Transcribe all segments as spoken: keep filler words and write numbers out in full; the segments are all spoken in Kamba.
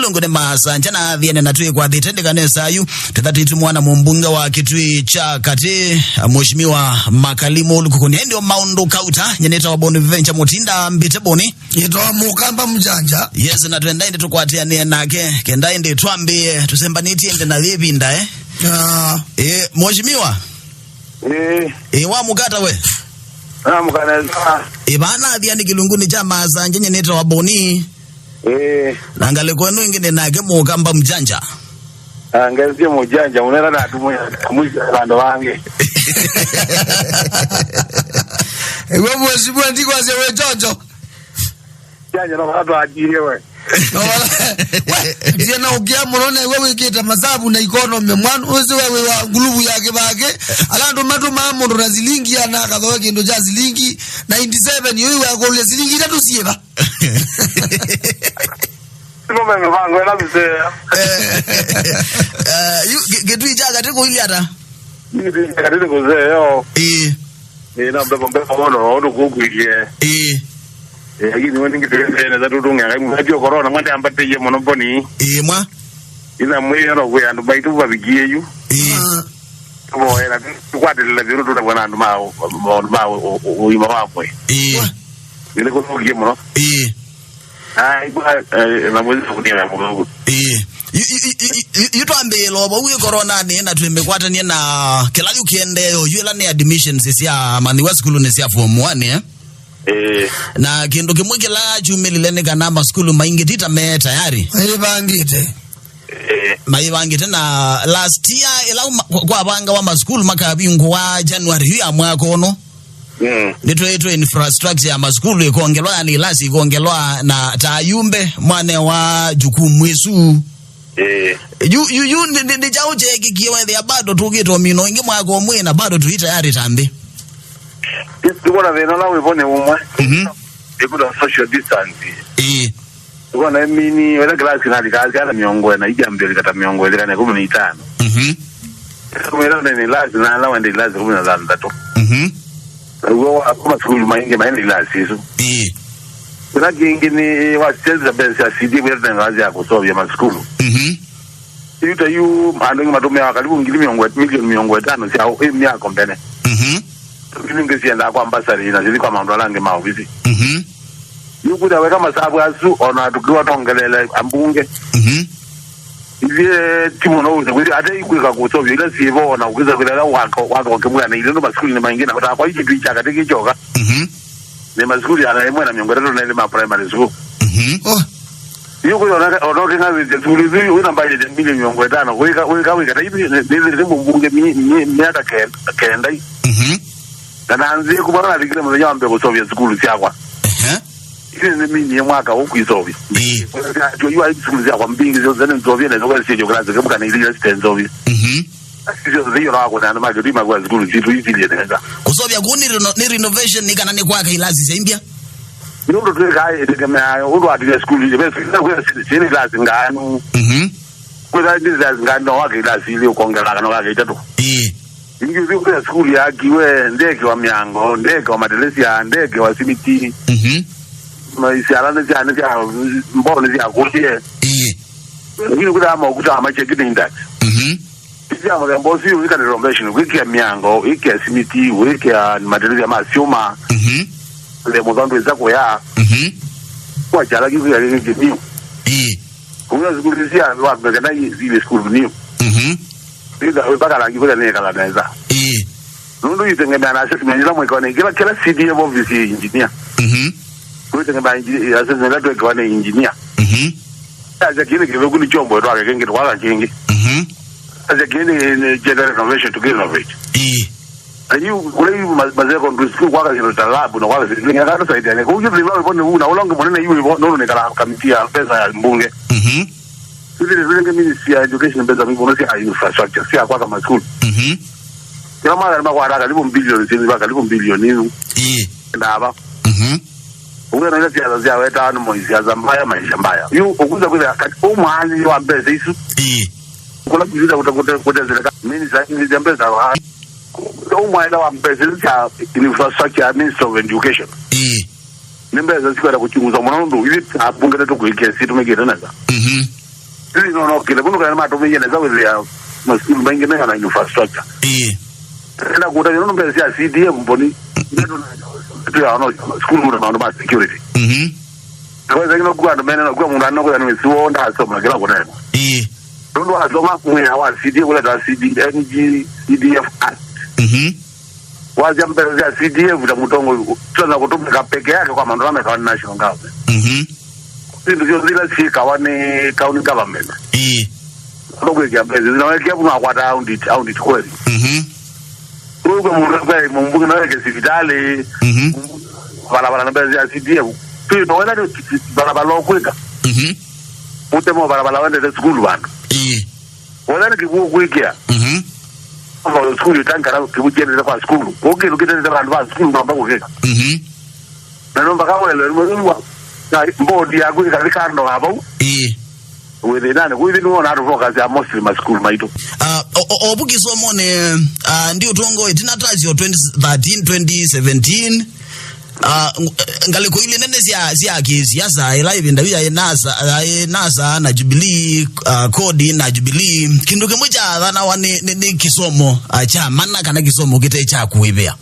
Nũngũ nĩ Masanja na athiene na twĩkwathĩte ndĩkanesa yu. Tũthatĩtwe mwana mũmbunge wa Kitui kya Katĩ, Mheshimiwa Makalimu Lukukuni. Ndio maũndũ kauta, nyeneta wa Boni Venture Mutinda mbite Boni. Yĩtawa Mũkamba Mjanja. Yes, na twenda ĩndĩ tũkwatĩanĩe nake. Kenda ĩndĩ twambĩe, tũsembanĩtie ĩndĩ na yĩvinda, eh? Ah. Eh, Mheshimiwa. Eh. Eh, wa mũkata we? Na mũkanesa. Eh, bana athiani kĩlungunĩ kya Masanja nyeneta wa Boni. Eh. Na ngalĩko ĩno ĩngĩ nĩ nake Mũkamba Mjanja. Ah, ngezie Mjanja, ũnena na atumwa, mwisho vandũ vangĩ. Ewe Mheshimiwa ndikwasya we chocho. Janja no vatwatirie we. No, we, ndiye na ũkĩa mũno na we wĩkĩte masabu na economy. Mwana ũcio we wĩ wa ngulubu ya Kĩvake. Ala andũ matũmaa mũndũ na silingi ana akathoe kĩndũ kya silingi ninety seven, yũĩ wakũlya silingi itatũ syĩva. Simo meme vangu ela mzee. Eh, eh, yu, Ki-, Kitui kya Katĩ kũilyĩ ata? Kitui kya Katĩ nĩ kũzeo. Ĩĩ. Ĩĩ, na mbevo, mbevo mono, ũndũ kũkwĩlye. Ĩĩ. Ĩĩ, lakini we ningĩ tũendee nesa tũtũng'e, Ngai mũthatio corona, mwende ambatĩie mũno Boni. Ĩĩ, mwa. Ina mwĩyo no kwĩ andũ maitũ vavikie yu. Ĩĩ. Tũvoe na tũkwatĩlĩla vyũ tũtavwa na andũ ma ũ-, maũndũ ma ũ-, ũ-, ũima wa mwĩĩ. Ĩĩ. Nĩ kũthũkie mũno. Ĩĩ. Ai, kwa, eh, na mwezi kunia na mũthũku. Ĩĩ. Yu, yu, yu, yu, yu, yu twambĩĩla o vau ĩ coronanĩ na twĩmĩkwatanie na kĩla yu kĩendee o yu ĩla nĩ admissions sya amanyĩw'a sukulunĩ sya form one, eh? Ĩĩ. Na kĩndũ kĩmwe kĩla kyumĩlile nĩ kana masukulu maingĩ ti ta me tayari. Ĩvangĩte. Eh. Maivangĩte na last year, ĩla uma-, kwa-, kwavangawa masukulu makavingũwa January yu ya mwaka ũno. Mm. Nĩtwĩtwe infrastructure ya masukulu ĩkongelwa, yani ilasi ikongelwa na ta ayumbe, mwana wa jukumu ĩsu. Eh. Yu, yu, yu, nĩ, nĩ, nĩ kyaũ kyeekikie wethĩa bado tũkĩte ũmino ĩngĩ mwaka ũmwe na bado tũi tayari ta nthĩ? Yes, tuko na thĩna ũla wĩvo nĩ ũmwe. Mhm. Ĩkuta social distance. Eh. Tuko na mini, wela class na lika, kana mĩongo ĩna, ikyambĩlĩka ta mĩongo ĩlĩ kana ĩkũmi na itano. Mhm. Wela nĩ class na ala wende class ĩkũmi na thanthatũ. Mhm. Ũguo wa kuma sukulu maingĩ maende class isu. Ĩĩ. Kĩla kĩngĩ nĩ wa sales base ya C D wĩra na ngazi ya kũsovya masukulu. Mhm. Yu ta yu andũ aingĩ matũmĩawa karibu ngili mĩongo, milioni mĩongo ĩtano sya ĩ myako mbene. Mhm. Ngili ingĩ siendaa kwa mbasari na sithi kwa maũndũ ala angĩ ma ovisi. Mhm. Yu kwĩthĩa weka masavu asu, ona tũkiwa tongelele ambunge. Mhm. Ithyĩ ti mũno ũsa kwĩthĩa ate ikwĩka kũsovya ila syĩvo, ona ũkĩsa kwĩthĩa ĩla wako, wako kĩmwĩa na ilĩ ndũ masukulinĩ maingĩ na kũtaa kwa ikitu icha katĩ kĩkyoka. Mhm. Nĩ masukulu ana ĩmwe na mĩongo ĩtatũ na ĩlĩ ma primary school. Mhm. Oh. Yu kwĩthĩa ona, ona ũkĩng'avĩsya sukulu isu wĩna budget ya milioni mĩongo ĩtano, wĩka, wĩka, wĩka, ta ithi, nĩ, nĩ, nĩ mũmbunge mi-, mi-, myaka ke-, kenda. Mhm. Na nanzĩe kuma navikile mũthenya wa mbee kũsovya sukulu syakwa. Ehe. Ĩĩ nĩminie mwaka ũkwisovya. Ĩĩ. Kwa hiyo sukulu syakwa mbingĩ syonthe nĩnzovie na syoka syejo class kĩmwe kana ilĩ sitenzovie. Mhm. Syonthe iyo na kuna andũ mangĩ tu magwa sukulu situ isilie nesa. Kũsovya kũu nĩ reno-, nĩ renovation nĩ kana nĩ kwaka ilasi sya imbya? Nĩ ũndũ twĩkaa ĩtegemea ũndũ atile sukulu ile basi na kwa sini class nganu. Mhm. Kwa sini class nganu wake ilasi ile ukongela kana wake itatu. Ĩĩ. Ningĩ ũthiĩ ũkĩa sukulu yakiwe, ndekewa mĩango, ndekewa matelesya, ndekewa simiti. Mhm. Na isiala nĩ sya, nĩ sya, mbao nĩ sya kũlie. Ĩĩ. Lakini kũthaa maũkuta ma check intact. Mhm. Isi ya mũthemba ũsu yũika nĩ renovation, wĩkĩa mĩango, wĩkĩa simiti, wĩkĩa matelesya ma syũma. Mhm. Le mũthondu ĩsa kũya. Mhm. Kwa chala kĩu kĩngĩ kĩniu. Ĩĩ. Kũya sukulu sia wa mbekana ile sukulu niu. Mhm. Nĩtha wĩpaka rangi kũrĩa nĩekala nesa. Ĩĩ. Nũndũ itengemea na assessment ila mwĩkone, kĩla, kĩla C D F office ya engineer. Mhm. Wĩtengemea engi-, assessment ila twĩkĩwa nĩ engineer. Mhm. Aja kĩnĩ kĩthũku nĩ kyombo twake kĩngĩ, twaka kĩngĩ. Mhm. Aja kĩnĩ nĩ general renovation to renovate. Ĩĩ. Na yu, kũrĩa yu ma, ma secondary school kwaka kĩndũ ta lab na kwaka kĩndũ kĩngĩ, kana saidiane. Kũu yu thĩna wĩvo nĩ huu, na ũla ũngĩ mũnene yu wĩvo, nũndũ nĩkala kamiti ya pesa ya mbunge. Mhm. Yu thĩna yu nĩ ministry ya education, pesa mingi mũno cia infrastructure, cia kwaka ma school. Mhm. Kĩla mwaka nĩmakwata karibu mbilioni, sini ba karibu mbilioni yu. Ĩĩ. Ndava. Mhm. Ũguo na ile siasa cia weta nĩ mo siasa mbaya, maisha mbaya. Yu, ũkuza kwĩthĩa kati, ũmwani wa mbesa isu. Ĩĩ. Kũla kũiza kũte-, kũte-, kũteseka. Ministry ya mbesa wa. Ũmwaĩla wa mbesa isu cia infrastructure, Ministry of Education. Ĩĩ. Nĩ mbesa sikwenda kũchunguza mũno ũndũ ithyĩ abunge nĩtũkũĩkĩa situmĩkĩte nesa. Mhm. Sisi no, no, kile, mũndũ kana matũmĩie nesa wĩthĩa masukulu maingĩ mena infrastructure. Ĩĩ. Enda kũtavya nũndũ mbesa sya C D F mboni. Ndeto na, tu ya no, sukulu na maũndũ ma security. Mhm. Kwa hiyo, ino kwa ndo mene, kwa mũndũ anoko ya nĩ siwo ndasoma kĩla kũnena. Ĩĩ. Nũndũ wasoma mwĩa wa C D F, kũleta C D F, N G, C D F Act. Mhm. Wasya mbesa sya C D F ta mũtongo, tena kũtũmĩka peke yake kwa maũndũ ala mekawa nĩ national government. Mhm. Syĩndũ syonthe ila syĩkawa nĩ county government. Ĩĩ. Ndo kwĩkĩa mbesa, na wekia mũndũ akwata audit, audit kweli. Mhm. Ũguo mũndũ kwa mũmbunge na weke sivitalĩ, mhm, barabara na mbesa sya C D F. Tu ndo wenda nĩ barabara ũkwĩka. Mhm. Ũtemo barabara wendete sukulu vandũ. Ĩĩ. Wona nĩ kĩw'ũ kwĩkĩa. Mhm. Kwa sukulu ĩtangara kĩw'ũ kyendete kwa sukulu. Ũkĩlũ kĩtendete vandũ va sukulu namba kũkĩka. Mhm. Na no mpaka wele, nĩmwe nĩmwa, na mbodi yaku ĩkathi kando wa vau. Ĩĩ. Wĩ thĩnanĩ, kwĩthĩ nĩwona andũ focus ya mostly ma sukulu maitũ. Ah, o, o, ovu kĩsomonĩ, ah, ndi ũtongo ĩtina tasyo twenty thirteen, twenty seventeen. Ah, ng-, ngalĩko ilĩ nene sya, sya kĩsiasa, ĩla ĩvinda yu yaĩ NASA, yaĩ NASA na Jubilee, ah, kodi na Jubilee. Kĩndũ kĩmwe kyathanawa nĩ, nĩ, nĩ kĩsomo, ah, kya mana kana kĩsomo kĩte kya kũĩvĩa.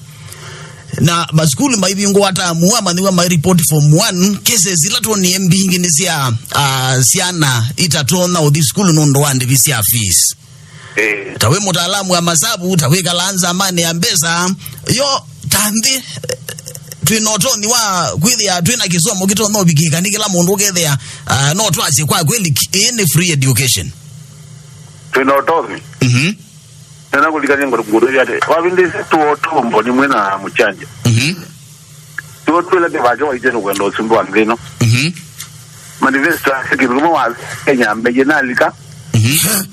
Na masukulu maivingũwa tamu, amanyĩw'a mai report form one, cases ila twonie mbingĩ nĩ sya, ah, syana itatonya ũthi sukulu nũndũ wa ndĩvi sya fees. Eh. Ta wĩ mũtaalamu wa masavu, ta wĩkalaa nzamanĩ ya mbesa, yo ta nthĩ, eh, twĩ na ũtonyi wa kwĩthĩa twĩ na kĩsomo kĩtonya ũvikĩka nĩ kĩla mũndũ ũkethĩa, ah, no twasye kwa kweli ki-, ĩĩ nĩ free education. Twĩ na ũtonyi. Mhm. Nena kũlikania ngoro ngoro yate. Wavindĩse tuo tumbo ni mwena mũchanja. Mhm. Tuo twĩla kĩvake waite nĩ kwenda ũsumbĩ wa nthĩ ĩno. Mhm. Manifesto ya kĩndũ kĩmwe wa Kenya mbeye nalika. Mhm.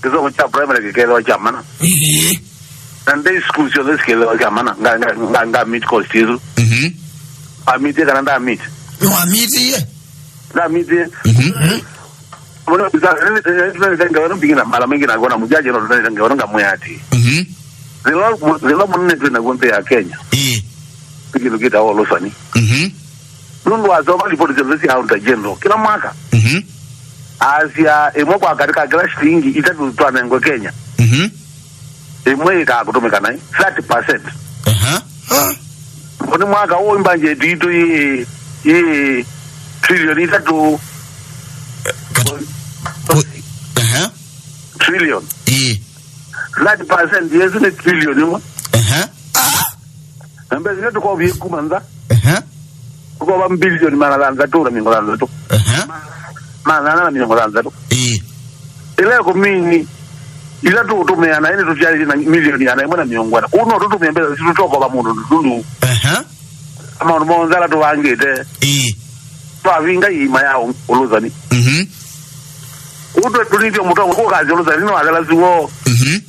Kĩsomo kya primary kĩkethĩwa kya mana. Ĩĩ. Na day school syonthe sikethĩwa kya mana. Nga, nga, nga, nga meet cost isu. Mhm. Wa meet kana nda meet? Wa meet ye. Nda meet ye. Mhm. Mbona bizarre, nene, nene, nene, nene, nene, mbingĩ na mara maingĩ na ngona mũjaji no nene, nene, ngamwĩa ati. Mhm. Thĩna, thĩna mũnene twĩ naguo nthĩ ya Kenya. Ĩĩ. Nĩ kĩndũ kĩtawa ũlũsani. Mhm. Nũndũ wasoma ripoti syonthe sya Auditor General kĩla mwaka. Mhm. Asya ĩmwe kwa katĩ ka kĩla shilingi itatũ twanengwe Kenya. Mhm. Ĩmwe ĩkaa kũtũmĩka naĩ thirty percent. Aha. Mboni mwaka ũũ mbanjeti itũ yĩ, yĩ trilioni itatũ. Kat-, pu-, aha. Trilioni. Ĩĩ. Thirty percent yesu nĩ trilioni ĩmwe. Aha. Ah! Na mbesa ila tũkovie kuma nza. Aha. Tũkova mbilioni magana thanthatũ na mĩongo thanthatũ. Aha. Magana ana na mĩongo thanthatũ. Ĩĩ. Ĩla ĩkũmini, ila tũũtũmĩa naĩ nĩtũtialĩtye na milioni ana ĩmwe na mĩongo ĩna. Kũu no tũtũmĩe mbesa sitũ tũkova mũndũ ndũndũ. Aha. Maũndũ monthe ala tũvangĩte. Ĩĩ. Twavinga iima ya ũ-, ũlũsani. Mhm. Kũu twe-, tũnĩtye mũtongo kũkasya ũlũsani nĩwathela siwoo. Mhm.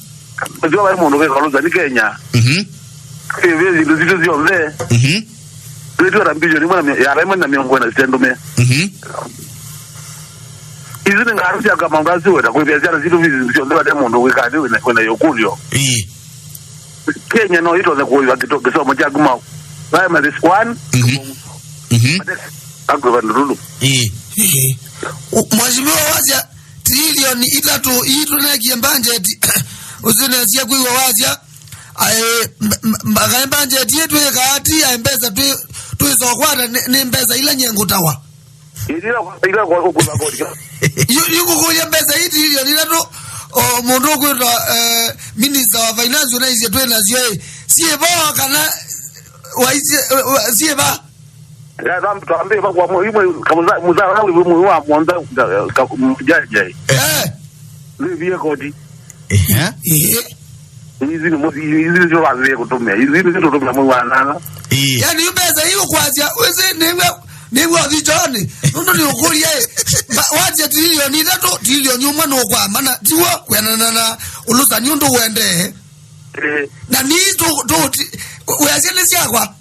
Ndio vai mũndũ wĩka ũlũsani Kenya. Mhm. Ĩĩ, syĩndũ sitũ syonthe. Mhm. Twĩtweta mbilioni ĩmwe na mĩ-, ya ĩmwe na mĩongo ĩna sitendũmĩa. Mhm. Isu nĩ ngatũ sya kama ngasu wenda kwĩvĩa syana sitũ fees syonthe vate mũndũ wĩkati wĩna, wĩna yũkũlyo. Ĩĩ. Kenya no ĩtonye kũĩva kĩto-, kĩsomo kya kuma primary one. Mhm. Mhm. Akwĩva ndululu. Ĩĩ. Ĩĩ. U-, Mheshimiwa wasya trilioni itatũ ii tũnekie mbanjeti, ũsinesie kwĩw'a wasya, aĩ, mb-, mb-, mb-, kaĩ mbanjeti ĩ twĩkaa ati, aĩ mbesa twĩ, twĩsokwata nĩ, nĩ mbesa ila nye ngũtawa. Ila, ila kwa ũkũla kodi. Yu, yu ngũkũlya mbesa ii trilioni itatũ, o mũndũ ũkwĩtwa, eh, minister wa finance ũnaisye twĩ nasyo ĩ, syĩ vo kana waisye, eh, syĩ va? Ya, tam-, twambie kwa mwe, mwe, kamuza, muza, mwe, mwe, wa mwanza, ka, ka, mjaji, eh. Eh. Ndio vile kodi. Ehe. Eh. Hizi ni mosi, hizi ndio wazee kutumia. Hizi ndio kutumia mwe wa nana. Eh. Yaani, yu mbesa hiyo kwasya, wese, nĩw'a, nĩw'a ũthi John. Nũndũ nĩ ũkũlya, eh. Ba-, wasya trilioni itatũ, trilioni ũmwe nũkwamana. Tiw'o, kwĩanana na ũlũsani ũndũ wende. Eh. Na nĩ tũ, tũ, ti, wĩasya nĩ syakwa.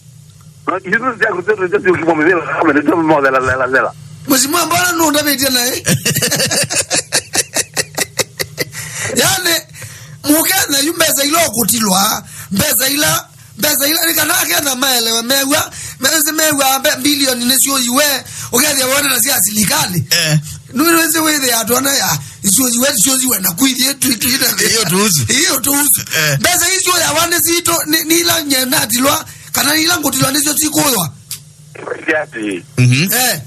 No, isu sya kũtete sya kũmwa mĩthela, kama nĩ tũ mwa thela, thela, thela. Mheshimiwa, mbona nũndavĩtye naĩ? Yaani, mũkenya yu mbesa ila ũkũtilwa, mbesa ila, mbesa ila, nĩ kana akenya maelewe, mew'a, mew'a, mew'a mbe-, mbilioni nĩsyũiwe, ũkethĩa wone na sya silikalĩ. Eh. Nũwĩsĩ wĩthĩa atwana ya, icio ziwe, icio ziwe na kwithie twi, twi na thĩ. Hiyo tuhusu. Hiyo tuhusu. Eh. Mbesa icio ya wane sito, ni, ni ila nye natilwa, kana ni ila ngũtilwa nĩcio cikũywa. Ati. Mhm. Eh.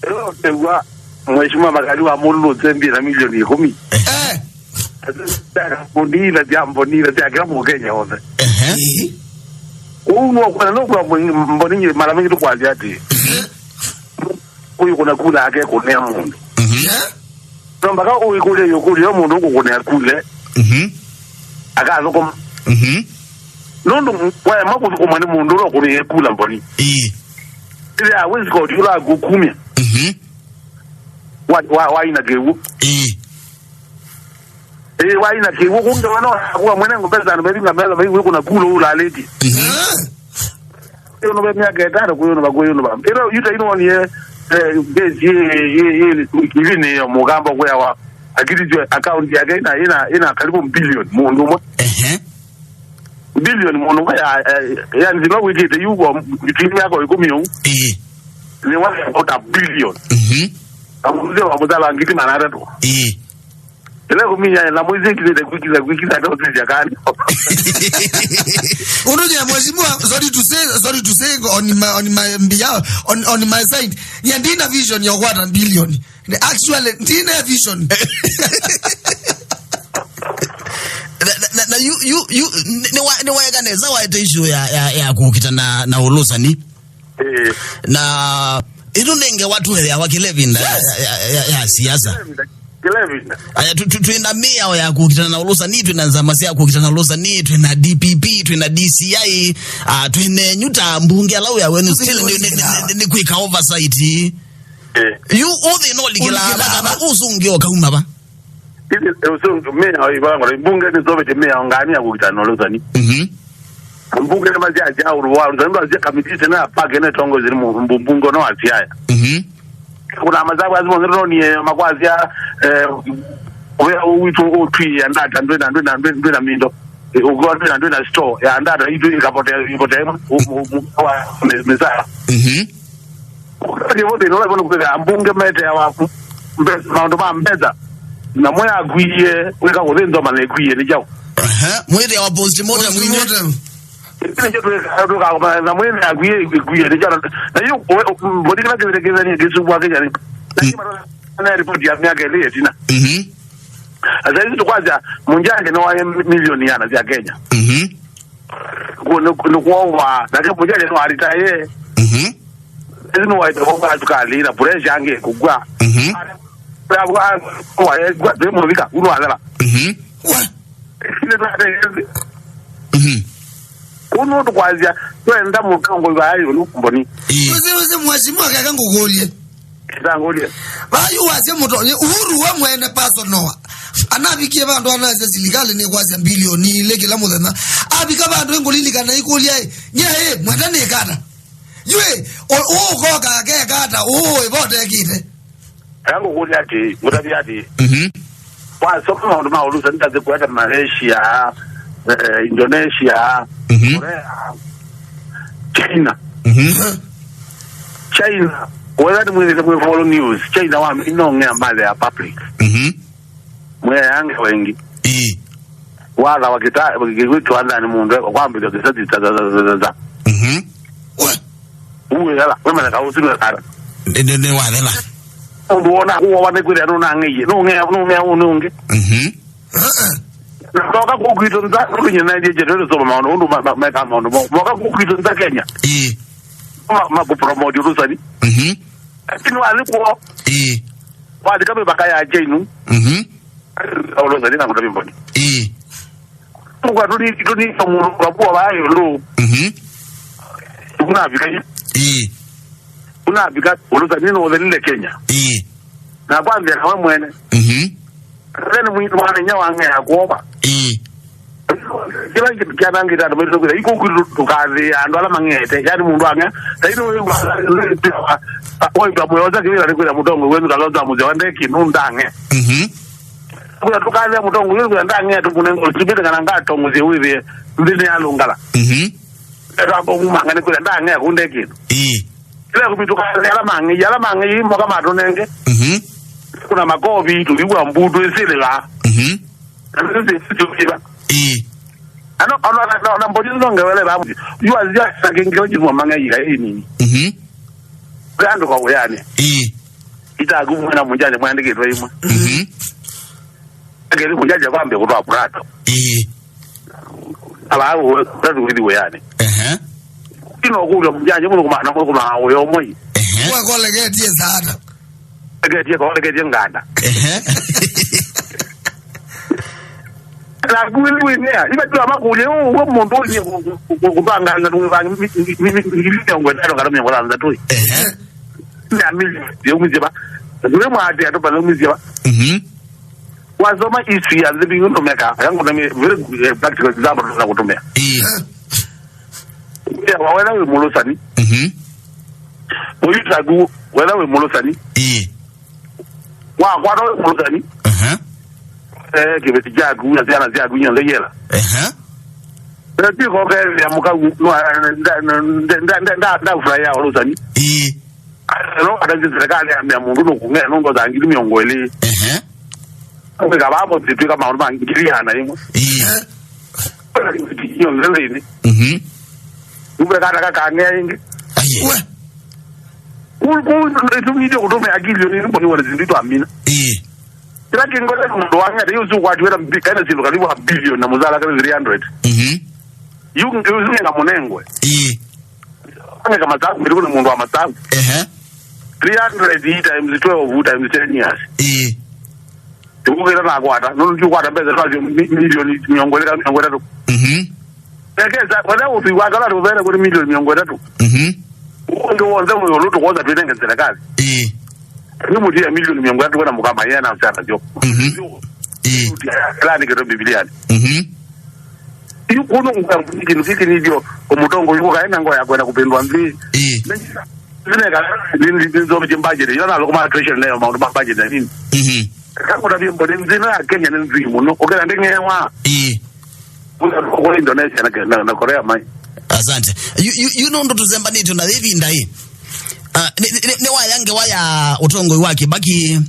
Leo tegwa, Mheshimiwa Makali wa Mulu, tsembi na milioni ikũmi. Eh. Mbonile sya, mbonile sya kĩla Mũkenya wothe. Ehe. Ĩĩ. Ũu nũkwona, nũkwona mboni, mboni mara mingi tũkwasya ati, ũyũ kũna kula ake kũnea mũndũ. Mhm. Yeah. No mpaka ũikũlya ĩkũlyo mũndũ ũkũkũnea kule. Mhm. Akathũkũma. Mhm. Nũndũ waema kũthũkũma nĩ mũndũ ũla ũkũnĩe kula mboni. Ĩĩ. Ĩthĩa wĩsĩ koti ũla akũkumya. Mhm. Wa, wa, waina kĩw'ũ. Ĩĩ. Ĩĩ, waina kĩw'ũ kũnge wana wa mwene ngombe zanu bethi ngamela bai wĩkũna kula ũlalĩtye. Mhm. Kũyũnũva myaka ĩtano, kũyũnũva, kũyũnũva. Ĩla yuta inonie, eh, base ye, ye, ye, kivini ya mũgambo kwĩawa, akitithwe account yake ina, ina, ina karibu billion mũndũ ũmwe. Ehe. Billion mũndũ ũmwe ya, ya, yani, zila wĩkĩte yu kwa between myaka ĩkũmi ũu. Ĩĩ. Nĩ wa about a billion. Mhm. Na mũndũ wa mũthala ngiti magana atatũ. Ĩĩ. Ĩla kũminya na mwĩsĩ kĩthĩte kwĩkĩtha, kwĩkĩtha ndosi sya kani. Unajua, mheshimiwa, sorry to say, sorry to say, on my, on my behalf, on, on my side, ya ndina vision ya kwata bilioni. Actually, ndina vision. Na, na, na, na yu, yu, yu, nĩ, nĩ wa, nĩ waeka nesa waete issue ya, ya, ya kũkita na, na ũlũsani. Eh. Na ĩno nenge watu ya wakile vinda ya, yes, ya, ya, ya, ya siasa. Kila vinda. Aya, tu, tu, twina mĩao ya kũkitana na ũlũsani, twina nzama sya kũkitana na ũlũsani, twina D P P, twina D C I, ah, twina enyu ta mbunge ala wĩa wenu still nĩ, nĩ, nĩ, nĩ, nĩ kwĩka oversight. Eh. Yu ũthĩ no likila, ũlikila baba, baba. Ũsũngĩ ũkauma ba. Ĩndĩ, eh, ũsu mĩao ĩvangwa, mbunge nĩsovete mĩao ngani ya kũkitana na ũlũsani. Mhm. Mbunge nĩmasyaasya ũndũ wa ũlũsani, ndwasya kamiti ĩsĩ na pake nĩtongoesye nĩ mũ-, mbu-, mbunge no asiaya. Mhm. Kuna masavu asu monthe tũtonie makwasya, eh, ũvea ũũ witũ ũtwĩĩa ndata, ndwĩna, ndwĩna, ndwĩna, ndwĩna mindo. Eh, ũkiwa ndwĩna, ndwĩna store ya ndata itũ ĩkapotea, ĩpotea ĩmwe, ũ-, ũ-, ũ-, wa mĩ-, mĩsara. Mhm. Ndio thĩna ũla vona kwĩka mbunge meteawa mbe-, maũndũ ma mbesa, na mwe akwie wĩka kũthĩnzwa mana ĩkwie nĩ kyaũ. Aha, mwĩthĩa wa postmortem inĩ. Postmortem. Ĩkĩ nĩkyo twĩka, twĩka na mwene akwie ĩkwie nĩ kyaũ. Na yu mboni kĩla kĩvĩte kĩthanie kĩsubwa Kenya nĩ. Na kĩma na report ya myaka ĩlĩ ĩtina. Mhm. Sasa hizi tukwasya mũnjange no waye milioni yana sya Kenya. Mhm. Ku-, nĩ, nĩ kuowa, nake mũjali no aritaye. Mhm. Ĩsu nĩ waĩte kwa sukali na pressure angĩ kũkua. Mhm. Kwa, kwa, kwa, kwa, ndĩ mũvika, ũnũ athela. Mhm. Wa. Nĩ twa-, mhm. Ũnũ tũkwasya, twenda mũtongoi wa yũlũ mboni. Ĩĩ. Wĩsĩ, wĩsĩ, mheshimiwa, keka ngũkũlye. Ndangũlye. Vayu wasya mũtonye Uhuru we mwene personal. Anavikie vandũ anasya silikalĩ nĩkwasya mbilioni ilĩ kĩla mũthenya. Avika vandũ ĩngũlilikana ikũlya ĩ, nye ĩ, mwenda nĩkata. Yu ĩ, ũ-, ũũ ũkoka akekata, ũũ ĩvotekĩte. Ndangũkũlya atĩ, ngũtavya atĩ. Mhm. Wasoma maũndũ ma ũlũsani ta nthĩ kwete Malaysia, eh, Indonesia, mhm, Korea, China. Mhm. China, wetha nĩ mwĩthĩte mwĩ follow news, China wa mĩnong'ea mbale ya public. Mhm. Mwĩange wengi. Ĩĩ. Watha wa kĩta, kĩwĩtwa nthani mũndũ, kwambĩlya kĩsati, ta, ta, ta, ta, ta. Mhm. Uwe yala, wemana ka usi nwe kara. Nĩ, nĩ, nĩ wathela. Mũndũ wona kũwa wane kwĩthĩa nũnang'eie, nũng'ea, nũng'ea ũnĩ ũngĩ. Mhm. Na moka kũkwitũ nza, kũnyina ndiye jetu soma maũndũ, ũndũ ma, ma, meka maũndũ mo. Moka kũkwitũ nza Kenya. Ĩĩ. Ma, ma kũpromote ũlũsani. Mhm. Lakini walikuwa. Ĩĩ. Walika mĩvaka ya China. Mhm. Ũlũsani na kũtavya mboni. Ĩĩ. Kwa tũni, tũni mũndũ kwa kwa wa yũlũ. Mhm. Unafika. Ĩĩ. Unafika, ũlũsani no ũthelile Kenya. Ĩĩ. Na kwanzĩa nawe mwene. Mhm. Then mwini mwana inya wang'ea kuopa. Ĩĩ. Kĩla kyanangĩte andũ maitũ kwĩtha, iko kwitũ tũkathĩĩa andũ ala mang'ete, yani mũndũ ang'e. Taino wĩwa, waitwa mũyoza kĩwĩra nĩ kwĩra mũtongo wenu Kalonzo Musyoka ndeki nũndang'e. Mhm. Kwĩra tũkathĩa mũtongo wenu kwĩra ndang'e tũmũnengo sibĩte kana ngatongozie wĩthĩe nthĩ nĩ ya Lũngala. Mhm. Eka mbo mumanga nĩ kwĩra ndang'e kũndeki. Ĩĩ. Kĩla kũmituka ala mang'ei, ala mang'ei moka matũnenge. Mhm. Kuna makovi, tũiwa mbu, twĩsĩlĩla. Mhm. Na nĩsĩ sĩtũiva. Ĩĩ. Ano, ano, na, na, na mboni no ngewele ba. Yu azia na kingiro jimwa manga ika hii nini. Mhm. Kwa ndo kwa uyani. Ĩĩ. Ita kumwe na munjani mwandikitwe imwe. Mhm. Akeli munjani kwambe kutwa kurato. Ĩĩ. Ala au tatu withi uyani. Ehe. Ino kulo munjani muno kuma na muno kuma uyo moi. Ehe. Kwa kolegetie sana. Egetie kwa egetie nganda. Ehe. Na kweli wĩnea, ibe tu amakulie, "Oh, we mũndũ ũyũ kũ-, kũ-, kũ-, kũbanga na nũbangi mi-, mi-, mi-, mi-, ngili mĩongo ĩtano kana mĩongo ĩtandatũ ĩ." Ehe. Na mili, yaumizia ba. Ndio mwati atopa na umizia ba. Mhm. Wasoma history ya the thing no meka, yangu na mi-, very good, eh, practical example na kutumia. Ĩĩ. Ya, wa wetha wĩ mũlũsani. Mhm. Ũyũ tagu, wetha wĩ mũlũsani. Ĩĩ. Wakwata wĩ mũlũsani. Aha. Eh, kĩveti kyaku na syana syaku nyonthe yela. Aha. Eh, ti koke ya mũkau, no, nda, nda, nda, nda, nda, nda furaha ya ũlũsani. Ĩĩ. No, ata nzi serikali ya mĩa mũndũ no kung'e, no ngoza ngili mĩongo ĩlĩ. Aha. Kwĩka vavo zitwĩka maũndũ ma ngili ya na ĩmwe. Ĩĩ. Nzĩnĩ. Mhm. Uve kata kakang'ea ĩngĩ. Aye. We. Ku-, ku-, ĩtumĩte kũtũmĩa akili nĩ mboni wale zindu twamina. Ĩĩ. Kĩla kĩngole mũndũ wang'ete, yu ũsu kwatiwe na mbi-, kaina sindu karibu a billion na mũzala kale three hundred. Mhm. Yu, yu ngenga mũnengwe. Ĩĩ. Angeka masabu, mĩtuku nĩ mũndũ wa masabu. Ehe. Three hundred times twelve times ten years. Ĩĩ. Tũkũkĩra nakwata, nũndũ ndiũkwata mbesa twasyo mi-, milioni mĩongo ĩlĩ kana mĩongo ĩtatũ. Mhm. Ekesa, wala ũtwi wa kala tũvere kũrĩ milioni mĩongo ĩtatũ. Mhm. Ũndũ wothe ũyũ ũlũ tũkwosa twĩnenge serikali. Ĩĩ. Nĩ mũtia milioni mĩongo ĩtatũ kwenda mũkama yena ũsana syo. Mhm. Ĩĩ. Kĩla nĩ kĩto Bibiliani. Mhm. Yu kũno ngwa kĩndũ kĩkĩ nĩthyo ũmũtongo yu kaĩ na ngoo ya kwenda kũpindwa nthĩ. Ĩĩ. Nĩneka nĩnzomethie budget ila nalũkũma treasury nayo maũndũ ma budget na nini. Mhm. Kakũtavia mboni nthĩ ĩno ya Kenya nĩ nzii mũno. Ũkĩla ndĩng'ewa. Ĩĩ. Kũla Indonesia na, na, na Korea mai. Asante. Yu, yu, yu nũndũ tũsembanĩtwe na ĩvinda ĩ. Ah, nĩ, nĩ, nĩ waya ngewa ya ũtongoi wa Kibaki.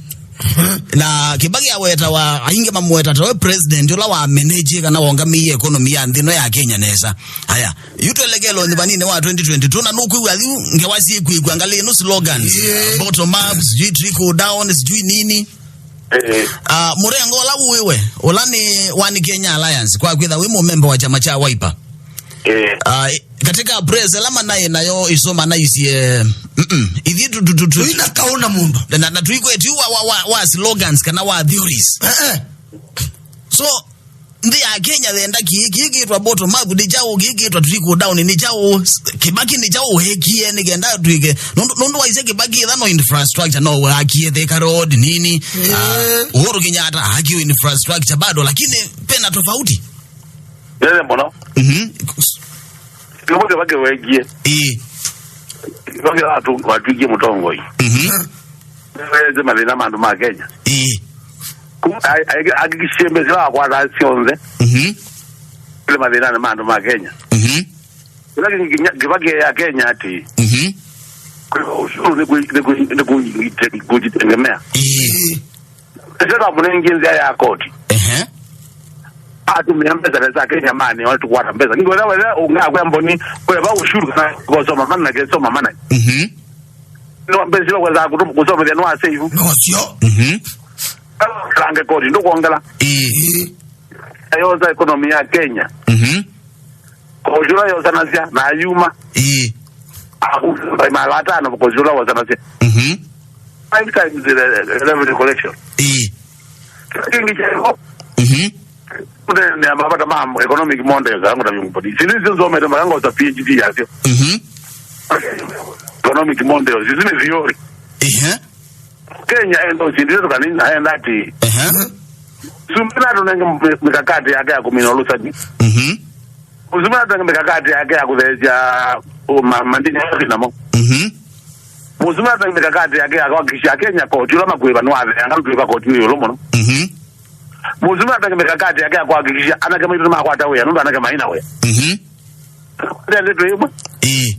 Na Kibaki awetawa, aingi mamweta tawe president ũla wa manage kana wongamĩie economy ya nthĩ ĩno ya Kenya nesa. Aya, yu twelekelo nĩ vanini wa twenty twenty-two na nũkwĩw'a yu ngewa syĩkwĩkw'a ngalĩ ĩno slogans. Yeah. Bottom up, sijui trickle down, sijui nini. Eh. Ah, mũrengo ũla wĩwe, ũla nĩ One Kenya Alliance, kwa kwĩtha wĩ mũmemba wa kyama kya Wiper. Eh. Ah, i-, katika press, ĩla manaĩ nayo iso manaisye, mm-mm, ithyĩ tu, tu, tu, tu. Tuina kauna mũndũ. Na, na, na tuikweti wa, wa, wa, wa slogans kana wa theories. Eh, eh. So, nthĩ ya Kenya yenda kĩĩ, kĩĩ kĩtwa bottom up nĩ kyaũ, kĩĩ kĩtwa trickle down nĩ kyaũ, Kibaki nĩ kyaũ wekie nĩ kenda twĩke. Nũndũ, nũndũ waisye Kibaki ĩtha no infrastructure, no wakie Thika Road, nini. Eh. Ah, Uhuru Kenyatta akie infrastructure bado, lakini pena tofauti. Nene mũno. Mhm. Kĩu Kibaki wekie. Ĩĩ. Kibaki watu-, watwikie mũtongoi. Mhm. Nĩwete mathĩna ma andũ ma Kenya. Ĩĩ. Ku-, ai-, ai-, ahakikishie mbesa wakwataa syonthe. Mhm. Ile mathĩnanĩ ma andũ ma Kenya. Mhm. Kĩla kĩngĩ Kenya, Kibaki ya Kenya ati. Mhm. Kwa ushuru ni kui-, ni kui-, ni kui-, kujitegemea. Ĩĩ. Sasa munengi nzia ya koti. Ehe. Atumia mbesa za Kenya mani, watu kwata mbesa. Ndio wewe unga kwa mboni, kwa ba ushuru na kusoma mana na kusoma mana. Mhm. No mbesa kwa za kutu-, kusoma ndio no save. Nocio. Mhm. Range kodi ndo kuongela. Ĩĩ. Ayo za economy ya Kenya. Mhm. Koti ũla yosanasya na ayuma. Ĩĩ. Aku, mara atano koti ũla wosanasya. Mhm. Five times the, the revenue collection. Ĩĩ. Kĩngĩ kya ĩvo. Mhm. Kũneenea mavata ma economic models, ala ngũtavya mũpoti. Sili icio nzomete mpaka ngosa P H D yasyo. Mhm. Economic models, ici nĩ theory. Ehe. Kenya enda ũsindĩte tũkanini, aenda ati. Ehe. Mũsumbĩ natũnenge mĩ-, mĩkakati yake ya kũmina ũlũsani. Mhm. Mũsumbĩ natũnenge mĩkakati yake ya kũtheesya, ũ, ma-, mandini yake namo. Mhm. Mũsumbĩ natũnenge mĩkakati yake ya kuhakikisha Kenya koti ũla makwĩva nĩwatheanga, twĩva koti nĩ ĩũlũ mũno. Mhm. Mũsumbĩ natũnenge mĩkakati yake ya kuhakikisha anake maitũ nĩmakwata wĩa, nũndũ anake maina wĩa. Mhm. Ndendetwe ĩmwe. Ĩĩ.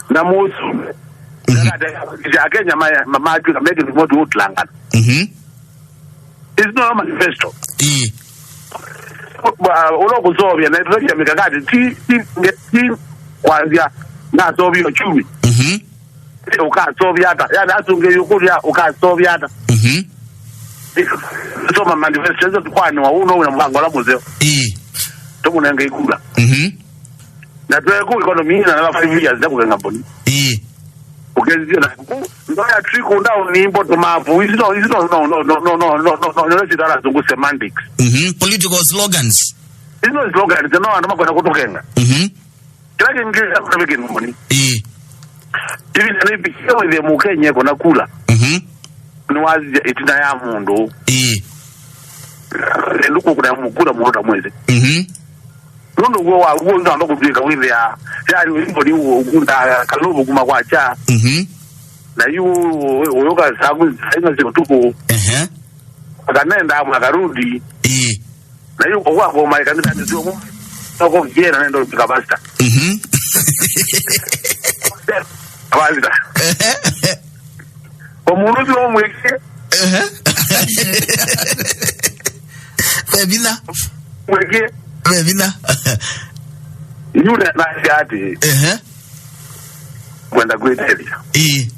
Na mũsumbĩ. Mhm. Mĩkakati ya Kenya ma-, ma-, matwĩka mekĩndũ motũ ũtulangana. Mhm. It's not a manifesto. Ĩĩ. Wa-, ũla ũkũseũvya na ĩtũtavya mikakati, ti, ti, ti kwanzia naseũvya uchumi. Mhm. Ũkaseũvya ata? Yani, asũngĩe ũkũlya, ũkaseũvya ata? Mhm. Soma manifesto, ĩsu tũkwanĩwa, ũũ no wĩna mũvango ũla mũseo. Ĩĩ. Tũmũnenge ikula. Mhm. Na twekũ economy na another five years na kũkenga mboni. Ĩĩ. Ũkethĩsya na kũ, ndo ya trickle down ni mboto mapu. Ici no, ici no, no, no, no, no, no, no, no, no, no, citara zungu semantics. Mhm. Political slogans. Ici no slogans, no andũ makwenda kũtũkenga. Mhm. Kĩla kĩngĩ kĩndũ mũni. Ĩĩ. Ivi nĩ pikia wĩthĩe mũkenye kũna kula. Mhm. Nĩwasisya ĩtina ya mũndũ. Ĩĩ. Ĩndũ kũkũna mũkula mũndũ ta mwĩthĩ. Mhm. Nũndũ guo wa guo ndamba kũtwĩka wĩthĩa. Yani wimbo ni ũkunda kalũvũ kuma kwa cha. Mhm. Na yu ũyũka saa kumi na ĩmwe cia ũtukũ. Ehe. Akanenda amwe akarudi. Ĩĩ. Na yu kwa kwa makanisa ni sio mu. Noko kiena nendo pika pasta. Mhm. Pasta. Kwa mũndũ ũcio ũmwĩkie. Ehe. Ve vinya. Mwĩkie. Ve vinya. Yule na ati. Ehe. Kwenda kwĩtethya. Ĩĩ.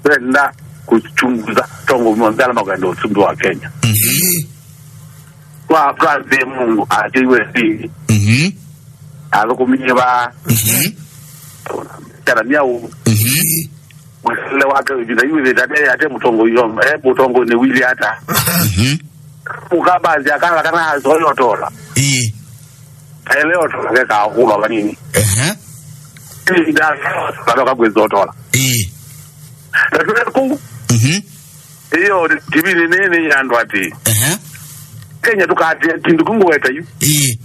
Wenda kuchunguza tongo mwanzala makwenda usumbi wa Kenya. Mhm. Kwa, kwa ve Mungu atiwe si. Mhm. Alukumie ba. Mhm. Kana miau. Mhm. Mwele wake vita yu vita ate, ate mũtongo yo, eh, mũtongo ni wili ata. Mhm. Ukabanzi akala kana azoyo tola. Ĩĩ. Ele otola ke ka kula vanini. Ehe. Ni nda bado ka kwezo tola. Ĩĩ. Na tuwe ku. Mhm. Iyo T V ni, ni, ni ya andũ ati. Ehe. Kenya tukatia kindu kungweta yu. Ĩĩ.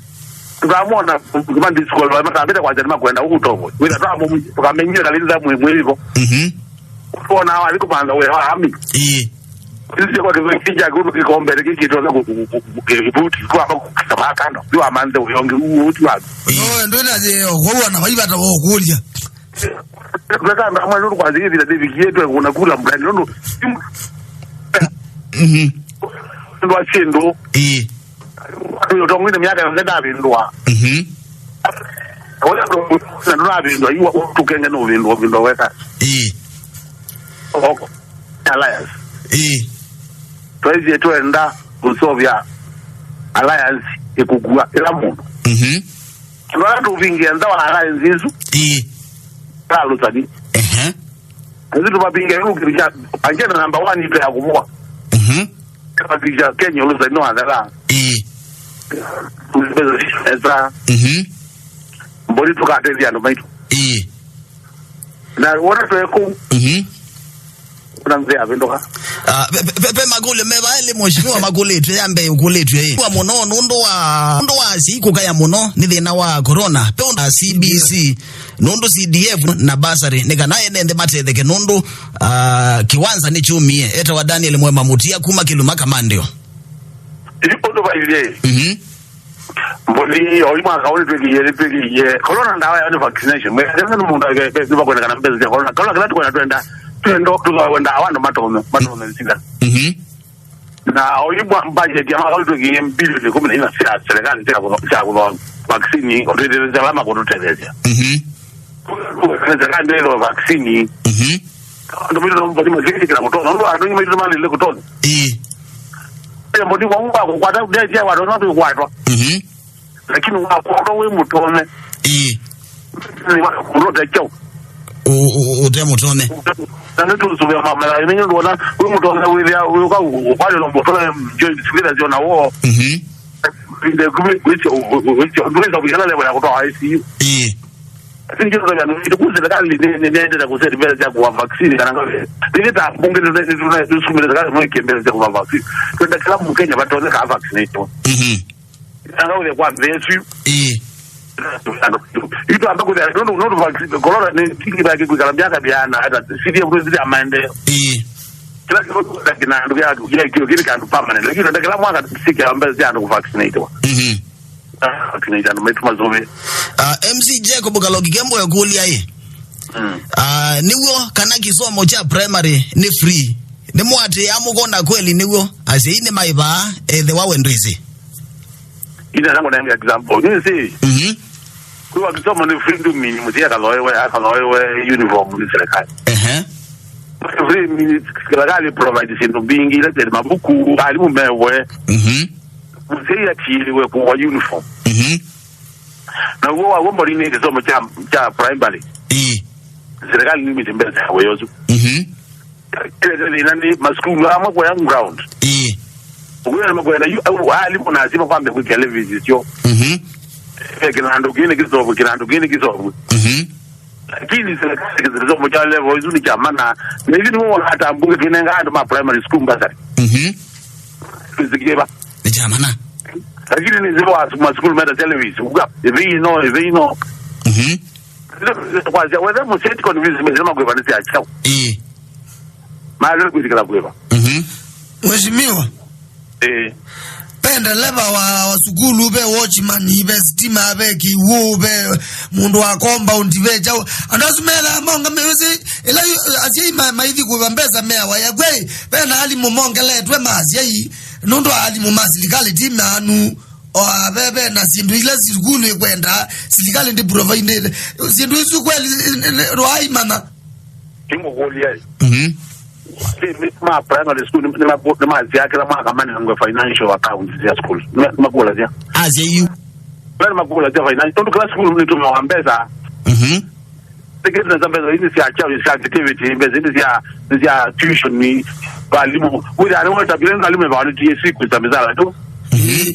Tukamwona kuma disco wa matambira kwa jana makwenda huko tongo. Wila tamu tukamenyira kalinda mwe mwe hivyo. Mhm. Kuona wali kupanda wewe hami. Ĩĩ. Sisi kwa kitu kija kuno kikombe kiki tona kubuti kwa kama kando. Yu amande uyongi uti wa. Ĩĩ. No, ndo na je, kwa wana waiba ta kulia. Tweka ndamwe nũndũ kwa zĩgĩthĩla ndĩvikie twekũna kula mbũlani nũndũ Mhm. Ndwa syĩndũ. Ĩĩ. Andũ ũtongwine myaka yonthe ndavĩndũa. Mhm. Ũla na ndũnavĩndũa iwa tũkenge nũvĩndũa vĩndũa weka. Ĩĩ. Oko. Alliance. Ĩĩ. Twaisie twenda kũsovya alliance ĩkũkua ĩla mũndũ. Mhm. Andũ ala tũvingie nza wa alliance isu. Ĩĩ. Talũsani. Ehe. Nĩsĩ tũmavingia ĩlũkĩlĩsya agenda number one itũ ya kũvũa. Mhm. Kavakisha Kenya ũlũsani nĩwathela. Ĩĩ. Esa. Mhm. Mboni tũkatethya andũ maitũ. Ĩĩ. Na wona twekũ. Mhm. Kuna mzee avĩndũka. Ah, pe, pe, pe, pe makũlyo me vaĩlĩ mheshimiwa makũlĩtw'e ya mbee ũkũlĩtw'e ĩ. Kwa mũno nũndũ wa, nũndũ wa asyai kũkaya mũno nĩ thĩna wa corona. Pe ũndũ wa C B C, nũndũ C D F na bursary, nĩ kana ene nthĩ matetheke nũndũ, ah, kĩwanza nĩ kyumie. Etawa Daniel Mwema Mutia kuma Kĩluma Kamandĩo. Ĩ, ũndũ vailye. Mhm. Mboni, oyu mwaka ũyũ twĩkĩie, twĩkĩie. Corona ndawa yayo nĩ vaccination. Mwĩthĩwa nĩ mũndũ ake, nĩ vakwendekana mbesa cia corona. Corona kĩla tũkwenda twenda, twendo, tũkwenda andũ matome, matome sindano. Mhm. Na oyu mwa-, budget ya mwaka ũyũ twĩkĩie bilioni kũmi na inya cia serikali cia kũtho-, cia kũthoma vaccine, ũtwĩthĩĩsya ala makũtũtetheesya. Mhm. Serikali ndio vaccine. Mhm. Andũ maitũ namo mboni makĩkĩra mũtonya. Nũndũ andũ maitũ malĩle kũtonya. Ĩĩ. Ĩĩ, mboni kwa mwa kũkwata, ndetia watu no tũkwatwa. Mhm. Lakini wakwatwa wĩ mũtome. Ĩĩ. Nĩ wa kũndota chao. Ũ-, ũ-, ũte mũtome. Na nĩ tũsũvĩa mamela, nĩ nũndũ wona wĩ mũtome wĩthĩa, wĩ ũka ũkwatĩlwa mũtome, joint sikĩla ziona wo. Mhm. Inde kumi, wĩsyo, wĩsyo, ndũweza kũikala level ya kũtwaa I C U. Ĩĩ. Lakini kĩndũ kya nũndũ kũ serikali nĩ, nĩ, nĩendete kũseti mbesa sya kũva vaccine kana ngawe. Nĩ ta mbunge nĩ, nĩ, nĩ, nĩsukumĩte serikali mwĩkĩe mbesa sya kũva vaccine. Twenda kĩla Mũkenya vatonye ka vaccinate. Mhm. Anga ũthe kwa mbesu. Ĩĩ. Itwamba kũthĩa, nũndũ, nũndũ vaccine, corona nĩ kĩkĩtha kĩkwĩkala myaka mĩana, hata sithie kũtũ sithie maendeleo. Ĩĩ. Kĩla kĩndũ kĩna andũ kĩa, kĩa kĩo kĩrĩ kandũ permanent. Lakini ndio kĩla mwaka sikia mbesa sya andũ kũvaccinatwa. Mhm. Vaccinate andũ maitũ masũvĩ. Ah, M C Jacob Kaloki Kembo ekũlya ĩ. Mm. Ah, nĩw'o kana kĩsomo kya primary nĩ free? Nĩmũatĩĩa mũkona kweli nĩw'o? Asyai nĩmaĩvaa ethĩwa we ndwĩsĩ. Ina nangu na example. Nĩsĩ. Mhm. Kwĩwa kĩsomo nĩ free nduminĩ, mũsyai akathoewe, akathoewe uniform nĩ serikali. Ehe. Free means serikali provide syĩndũ mbingĩ, ila syĩ mabuku, alimũ mew'e. Mhm. Mũsyai atiĩlĩwe kũwa uniform. Mhm. Na ũw'o wa w'o mboni nĩ kĩsomo kya, kya primary. Ĩĩ. Serikali nĩmĩte mbesa ya wĩa ũsu. Mhm. Ĩlete thĩna nĩ masukulu amwe kũya ground. Ĩĩ. Ũkwĩwa nĩmakwenda yu, au, alimũ na asyai makwambe kwĩkĩa levies syo. Mhm. Eh, kĩnandũ kĩĩ nĩ kĩsovwe, kĩnandũ kĩĩ nĩ kĩsovwe. Mhm. Lakini serikali kĩsomo kya level isu nĩ kya mana. Na hivi nĩw'o wona ata mbunge twĩnenga andũ ma primary school bursary. Mhm. Nĩsikĩva. Nĩ kya mana. Lakini nĩ zero as masukulu meta salaries. Uga, ĩvĩ ino, ĩvĩ ino. Mhm. Kwasya, whether mũsyai ti convince, mezina makwĩva nĩ sya kyaũ. Ĩĩ. Maĩle kwĩtĩkĩla kwĩva. Mhm. Mheshimiwa. Ĩĩ. Ve ndeleva wa, wa sukulu, ve watchman, ve sitima, ve kĩw'ũ, ve mũndũ wa compound, ve kyaũ. Andũ asu methaa maũngamĩe, wĩsĩ, ĩla yu-, asyai ma-, maithi kũĩva mbesa meawa ya kwĩ, ve na alimũ mongeletwe ma asyai, nũndũ alimũ ma silikalĩ ti manu, o ve, ve na syĩndũ ila sukulu ĩkwenda, silikalĩ ndi provide. Syĩndũ isu kweli, rwaimana. Nĩngũkũlya ĩ. Mhm. Ĩ, nĩ ma primary school, nĩ, nĩ maku-, nĩmasyakĩla mwaka manengwe financial accounts sya school. Nĩ, nĩmakũlasya. Asya yu. Nĩ, nĩmakũlasya finance. Tondũ kĩla school nĩtũmĩawa mbesa. Mhm. Nĩkĩtũnesa mbesa ici sya kyaũ, sya activity, mbesa ici sya, sya tuition, ni walimu. Wĩthĩa nĩ weta bila walimu ĩvawa nĩ T S C kwĩsa mĩsala tu. Mhm.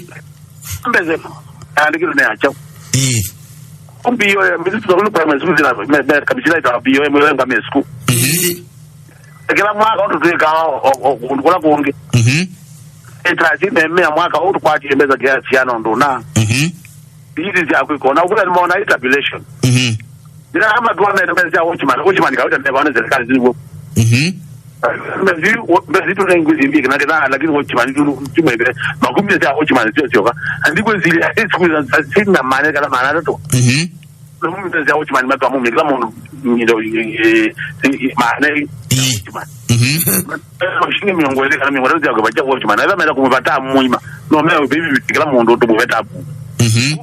Mbesa andĩkĩtwe nĩ ya kyaũ. Ĩĩ. Ku B O M, mbili tũtũ primary school zina, me, me, kabisa ita B O M, ĩla ngame school. Mhm. Kĩla mwaka ũndũ twĩkaa o, o, o, kũndũ kũla kũngĩ. Mhm. Ĩtasi memea mwaka ũũ tũkwatie mbesa kia ciana ũndũ na. Mhm. Hizi sya kwĩka, na ũkũla nĩmona ĩ tabulation. Mhm. Nĩla ama tuona mbesa sya watchman, watchman kawita neva na serikali ziliwo. Mhm. Mbesa, mbesa tu nengu zimbi kana kana, lakini watchman tu, tu mebe. Makumi sya watchman sio sio. Andiko zile, siku za sina maana kana maana tu. Mhm. Nũmũmĩthya watchman matwa mũmĩ kĩla mũndũ nyindo, eh, eh, eh, maana ĩ. Ĩĩ. Watchman. Mhm. Mashingi mĩongo ĩlĩ kana mĩongo ĩtatũ sya kũvatya watchman. Ĩla menda kũmũvata mũima. No mea baby kĩla mũndũ tũmũveta. Mhm.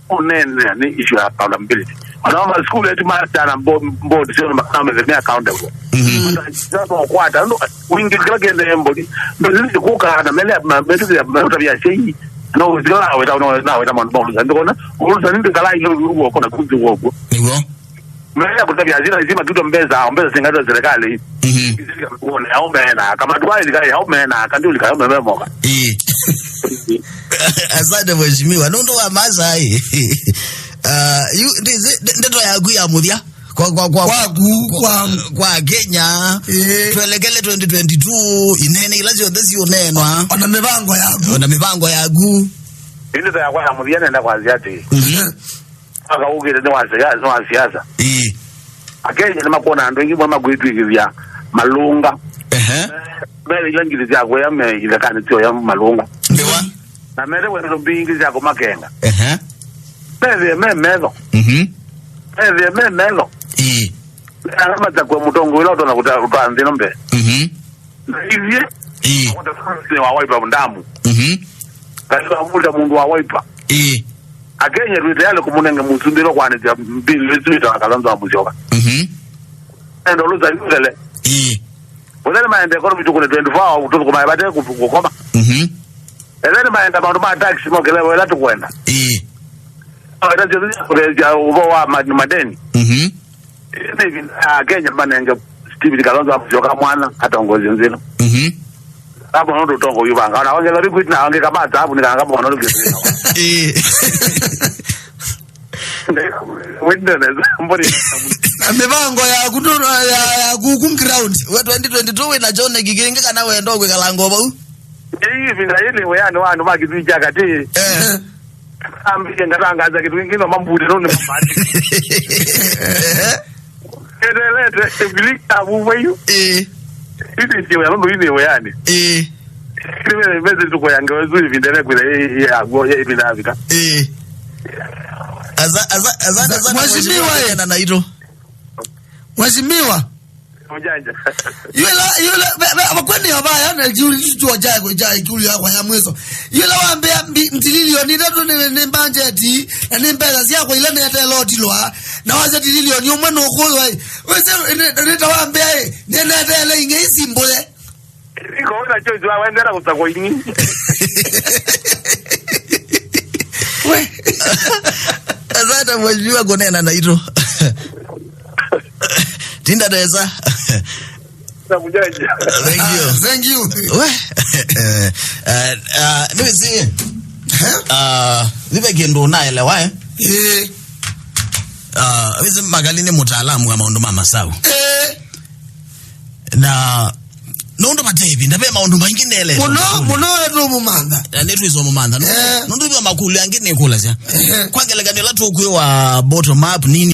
Ũnene nĩ issue ya accountability. Ona ma school eti ma tana bo-, board sio ma, ma, ma accountable. Mhm. Sasa kwata ndo wingi kila kende mbodi. Ndo sisi kuka na mele, ma, mele ya, mele ya sei. No, zikala aweta, no, na aweta mwana mwana. Ndikona, urusa ndio kala ile uko kuna kuzi woko. Nĩw'o. Mwenye kutavya zina zima tuto mbesa, mbesa singato serikali. Mhm. Kuona au mena, kama tuwa ile kai au mena, kandi ulika au mena moka. Ĩĩ. Asante mheshimiwa. Nũndũ wa masaa ĩ. Ah, yu, ndi-, ndi-, ndeto yaku ya mũthya. Kwa, kwa, kwa, kwaku, kwa, kwa, kwa Kenya. Ĩĩ. Twelekele twenty twenty-two, inene ila syonthe siũneenwa. Ona mĩvango yaku. Ona mĩvango yaku. Ĩndĩ ta yakwa ya mũthia nenda kwasya atĩ. Mhm. Aka ũkĩte nĩ wa siasa, nĩ wa siasa. Ĩĩ. Akenya nĩ makuona andũ aingĩ mwe makwĩtwĩkĩthya malũnga. Ehe. Mele ila ngili sya kũya me ithekanĩ syoya malũnga. Nĩwa. Na mele wendo mbingĩ sya kũmakenga. Ehe. Methĩe me metho. Mhm. Methĩe me metho. Ĩĩ. Ala matakwe mũtongo ĩla ũtona kũta-, kũtwaa nthĩ ĩno mbee. Mhm. Na ithyĩ, ĩĩ, nĩ wa Wiper ndamu. Mhm. Katika mũndũ mũndũ wa Wiper. Ĩĩ. Akenya twĩ tayari kũmũnenga mũsumbĩro kwanĩsya mbili ĩsu ĩtawa Kalonzo wa Musyoka. Mhm. Enda ũlũsa yu thele. Ĩĩ. Ũthele maende kono mitukune twenty-four hours, tũthũkũma vate kũ-, kũkoma. Mhm. Etheni maenda maũndũ ma taxi mokelewe ĩla tũkwenda. Ĩĩ. Enda syonthe sya kũthesya ũvoo wa ma-, madeni. Mhm. Nĩ ĩvinda ya Kenya manenge Stephen Kalonzo wa Musyoka mwana atongoesye nthĩ ĩno. Mhm. Kama ũndũ ũtongoesye vanga. Ona wangela vikwiti na wangĩ kama atabu nĩ kanga mwana ũlũkĩte. Ĩĩ. Wĩndene, mboni. Na mĩvango yaku ndũ-, ya, ya kuku ground. We twenty twenty-two wĩna John Gigenge kana wendo kwĩkala ngo vau? Ĩĩ, ĩvinda yĩĩ nĩ wĩanĩ wa andũ ma kĩtui kya katĩ. Eh. Ambĩie ngatangaza kĩndũ kĩngĩ no mambute no nĩ mambate. Edelete, bilika abuwe yu. Eh. Ĩndĩ ndio ya nũndũ ĩnĩ wĩanĩ. Eh. Ĩndĩ mezi tuko ya ngewe zuri vindele kule ya guo ya ĩvinda Afrika. Eh. Aza-, aza-, aza-, aza-, mheshimiwa, eh. Na naito. Mheshimiwa. Ujanja. Yula, yula, be, be, abakwende yabaya na kiuli chuo cha, cha, kiuli yakwa ya mwiso. Yula wambea mbi-, ntililioni itatu ni, ni mbanjeti, na ni mbesa syakwa ila nete lotilwa, na wacha ntililioni umwe nukuwa. Wese, nita wambea, eh, nene tele inge isi mbule. Iko una choice wa wendera kutakwa ini. We. Asante mheshimiwa kunena na ito. Tinda tesa. Na mjanja. Thank you. Ah, thank you. We. Eh, eh, ah, niwisi. Eh? Ah, nipe kindu unaelewa, eh? Eh. Ah, wisi Magali ni mutaalamu wa maundu ma masau. Eh. Na nundu vate ivinda ve maundu maingi nele. Muno, muno wetu mumantha. Na nitwiso mumantha. Eh. Nundu ve makulu angi nikulasya. Eh. Kwa ngelekany'o la tukwiwa bottom up nini?